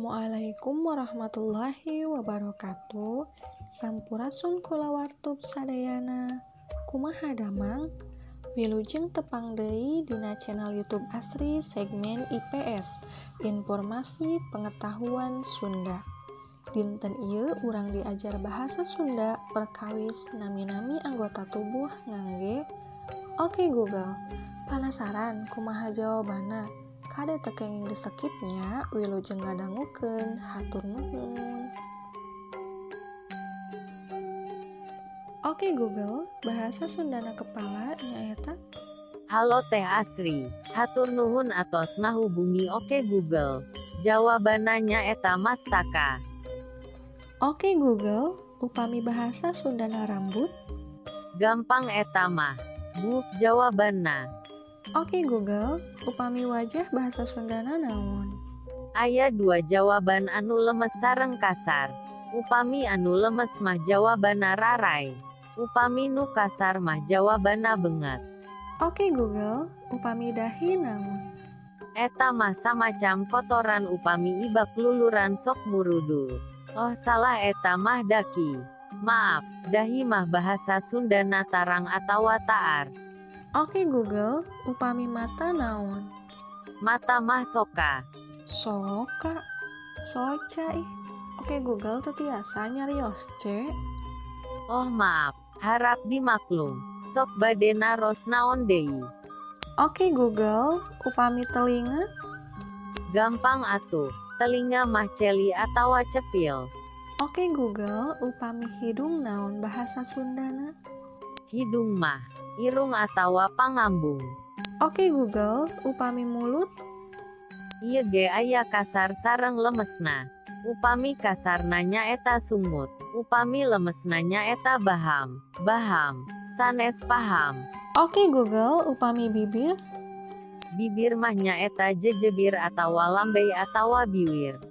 Assalamualaikum warahmatullahi wabarakatuh. Sampurasun kulawartub sadayana. Kumaha damang? Wilujeng tepang deui dina channel YouTube Asri segmen IPS, Informasi Pengetahuan Sunda. Dinten ieu urang diajar bahasa Sunda perkawis nami-nami anggota tubuh ngangge Oke Google. Penasaran kumaha jawabanna? Kade teu kenging disekipnya, wilujeng ngadangukeun, hatur nuhun. Oke Google, bahasa Sundana kepala nyaeta? Halo Teh Asri, hatur nuhun atos ngahubungi Oke Google. Jawabanna nyaeta mastaka. Oke Google, upami bahasa Sundana rambut? Gampang eta mah. Buuk jawabanna. Oke Google, upami wajah bahasa Sundana naon? Aya dua jawaban anu lemes sareng kasar. Upami anu lemes mah jawabanna raray. Upami nu kasar mah jawabanna beungeut. Oke Google, upami dahi naon? Eta mah samacam kotoran upami ibak luluran sok murudul. Oh salah, eta mah daki. Maaf, dahi mah bahasa Sundana tarang atawa taar. Oke Google, upami mata naon? Mata mah soka. Soka? Soca ih. Oke Google teu tiasa nyarios ce. Oh maaf, harap dimaklum. Sok bade naros naon deui? Oke Google, upami telinga? Gampang atuh, telinga mah celi atawa cepil. Oke Google, upami hidung naon bahasa Sundana? Hidung mah irung atawa pangambung. Oke Google, upami mulut? Ieu ge aya kasar sareng lemesna. Upami kasarna nyaeta sungut, upami lemesna nyaeta baham. Baham, sanes paham. Oke Google, upami bibir? Bibir mah nyaeta jejebir atawa lambey atawa biwir.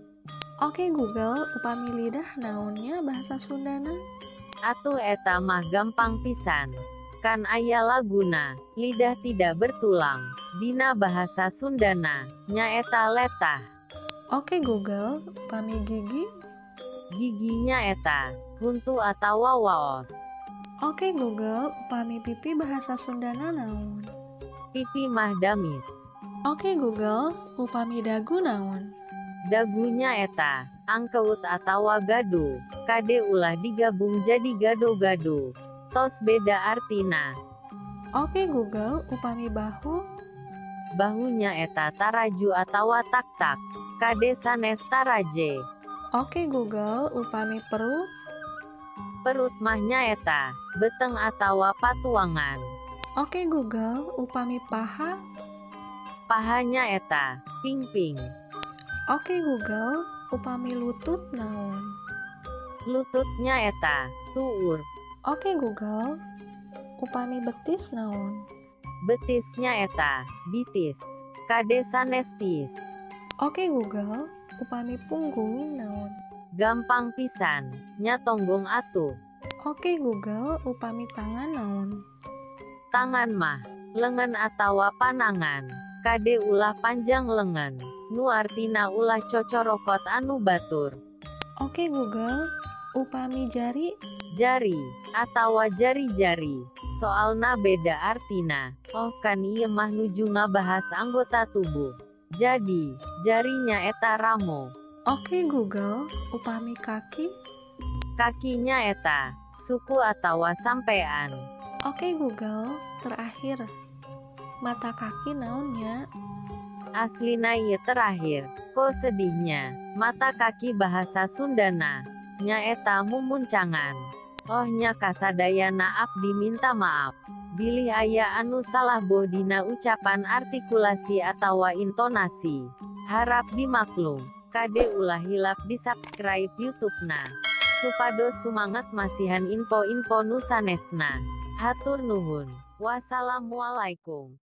Oke Google, upami lidah naonnya bahasa Sundana? Atuh eta mah gampang pisan. Kan aya laguna, lidah tidak bertulang. Dina bahasa Sundana, nyaeta letah. Oke Google, upami gigi? Gigi nyaeta huntu atawa waos. Oke Google, upami pipi bahasa Sundana naon? Pipi mah damis. Oke Google, upami dagu naon? Dagu nyaeta angkeut atawa gado. Kade ulah digabung jadi gado-gado. Tos beda artina. Oke Google, upami bahu? Bahu nyaeta taraju atawa tak-tak. Kade sanes taraje. Oke Google, upami perut? Perut mah nyaeta beteng atawa patuangan. Oke Google, upami paha? Paha nyaeta pingping. Oke Google, upami lutut naon? Lutut nyaeta tuur. Oke Google, upami betis naon? Betis nyaeta bitis. Kade sanes tis. Oke Google, upami punggung naon? Gampang pisan, nya tonggong atuh. Oke Google, upami tangan naon? Tangan mah lengan atawa panangan. Kade ulah panjang lengan, nu artina ulah cocorokot anu batur. Oke Google, upami jari? Jari atawa jari-jari, soalna beda artina. Oh kan ieu mah nuju ngabahas anggota tubuh. Jadi, jari nyaeta ramo. Oke Google, upami kaki? Kaki nyaeta suku atawa sampean. Oke Google, terakhir. Mata kaki naonnya? Aslina ieu terakhir. Ko sedihnya, mata kaki bahasa Sundana nyaeta mumuncangan. Oh nya kasadayana abdi minta maaf. Bilih aya anu salah boh dina ucapan artikulasi atawa intonasi. Harap dimaklum. Kade ulah hilap di subscribe YouTube-na. Supados sumanget masihan info-info nu sanesna. Hatur nuhun. Wassalamualaikum.